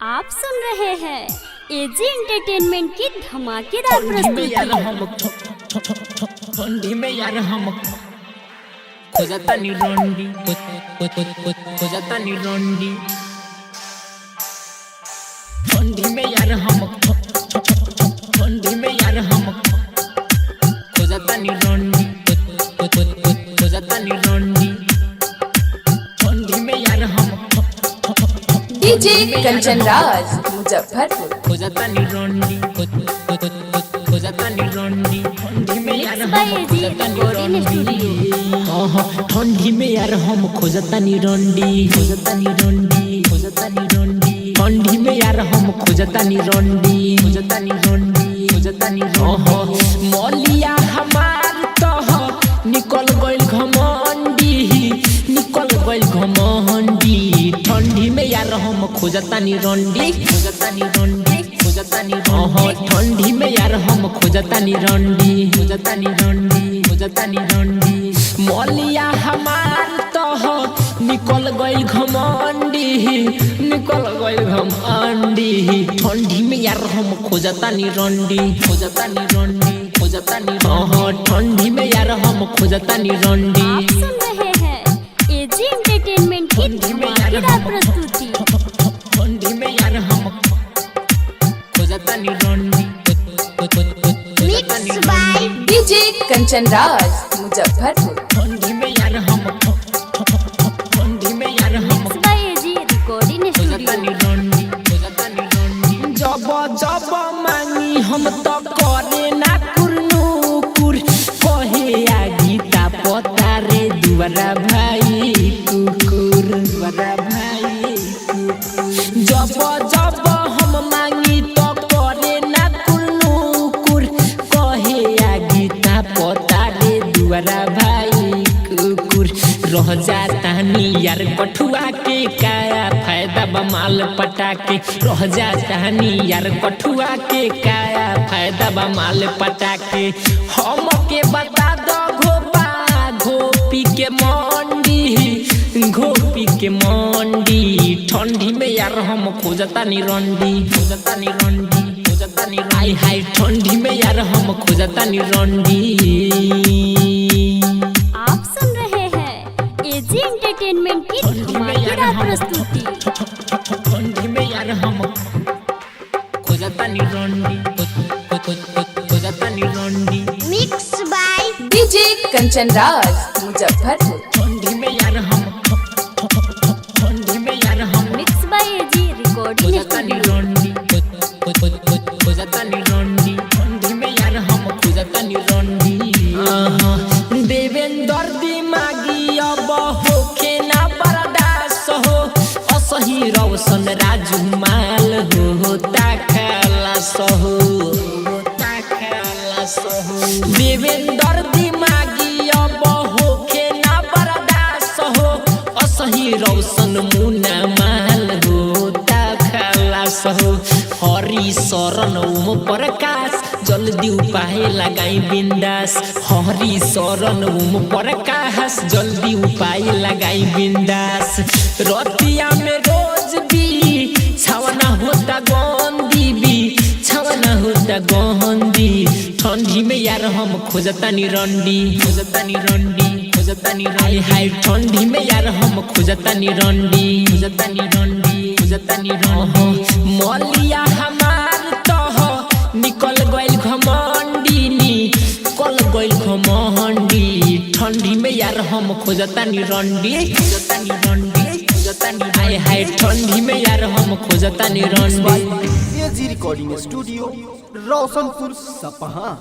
आप सुन रहे हैं एजी एंटरटेनमेंट की धमाकेदार ठंडी में यार प्रस्तुति। हम, ठंडी में यार हम खोजता नी रोंडी, खोजता नी रोंडी। ठंडी में यार हम, ठंडी में यार हम खोजता नी रोंडी, खोजता नी रोंडी। ठंडी में यार हम डीजे कंचन राज, मुजफ्फरपुर। खोजता नी रोंडी, खोजता नी रोंडी। ठंडी में यार मिक्स बाय हम एजी खोजता नी रिकॉर्डिंग रोंडी। स्टूडियो। हाँ, ठंडी में यार हम खोजता नी रोंडी, खोजता नी रोंडी, खोजता नी रोंडी। ठंडी में यार हम खोजता नी रोंडी, खोजता नी रोंडी, खोजता नी रोंडी। मौलिया हमार तो निकल गइल घमंडी, निकल गइल घमंडी। ठंडी में यार हम खोजता नी रोंडी, खोजता नी रोंडी, खोजता नी रोंडी। ठंडी में यार हम खोजता नी रोंडी, खोजता नी रोंडी, खोजता नी रोंडी। मौलिया हमार तो निकल गइल घमंडी, निकल गइल घमंडी। ठंडी में यार हम खोजता नी रोंडी, खोजता नी रोंडी, खोजता नी। हाँ, ठंडी में यार हम खोजता नी रोंडी। आप सुन रहे हैं एजी एंटरटेनमेंट की ठंडी में यार धमाकेदार हम प्रस्तुति। ठंडी में यार हम खोजता नी रोंडी, खोजता नी mix by DJ Kanchan Raj, Muzaffarpur. ठंडी में यार हम, ठंडी में यार हम mix by AG recording खोजता नी स्टूडियो। रोंडी, खोजता नी रोंडी। जब जब मांगी हम तो करे ना कुरनुकुर, कहे आगी ता पता रे दुआरा भाई कुकुर, दुआरा भाई कुकुर। जब जब हम मांगी तो करे ना कुरनुकुर, कहे आगी ता पता रे दुआरा भाई कुकुर। रह जाता नी यार कठुआ के काया फायदा बमाल पटा के, रह जाता नी यार कठुआ के काया फायदा बमाल पटा के। हम के बता दो घोपा घोपी के मंडी, घोपी के मंडी। ठंडी में यार हम खोजता नी रंडी, खोजता नी रंडी, खोजता नी। हाय हाय, ठंडी में यार हम खोजता नी रंडी। आप सुन रहे हैं एजी एंटरटेनमेंट की ठंडी में यार धमाकेदार हम प्रस्तुति। ठंडी में यार हम खोजता नी रोंडी, खोजता नी रोंडी। Mix by DJ Kanchan Raj, Muzaffarpur. ठंडी में यार हम, ठंडी में यार हम mix by AG recording खोजता नी स्टूडियो। रोंडी, खोजता नी रोंडी। ठंडी में यार हम खोजता नी रोंडी। आहा, देवेंद्र दिमागी अब होखे ना बर्दाश्त हो, असही रौशन राजू माल हो खालास हो, खालास हो। देवेंद्र दिमागी अब होखे ना बर्दाश्त हो, असही रौशन मुना माल हो खालास हो। हरि शरण ओम प्रकाश जल्दी उपाय लगाई बिंदास, हरि शरण ओम प्रकाश जल्दी उपाय लगाई बिंदास। रतिया में रोज भी छावना होता गंदी भी, छावना होता गंदी। ठंडी में यार हम खोजता नी रंडी, खोजता नी रंडी, खोजता नी। हाय हाय, ठंडी में यार हम खोजता नी रंडी, खोजता नी रंडी, खोजता नी रंडी। मौलिया हमार तो निकल गइल घमंडी, निकल गइल घमंडी। ठंडी में यार हम खोजता नी रंडी, खोजता नी रंडी, खोजता नी। हाय हाय, ठंडी में यार हम खोजता नी रंडी। एजी रिकॉर्डिंग स्टूडियो, रोशनपुर, सपहा।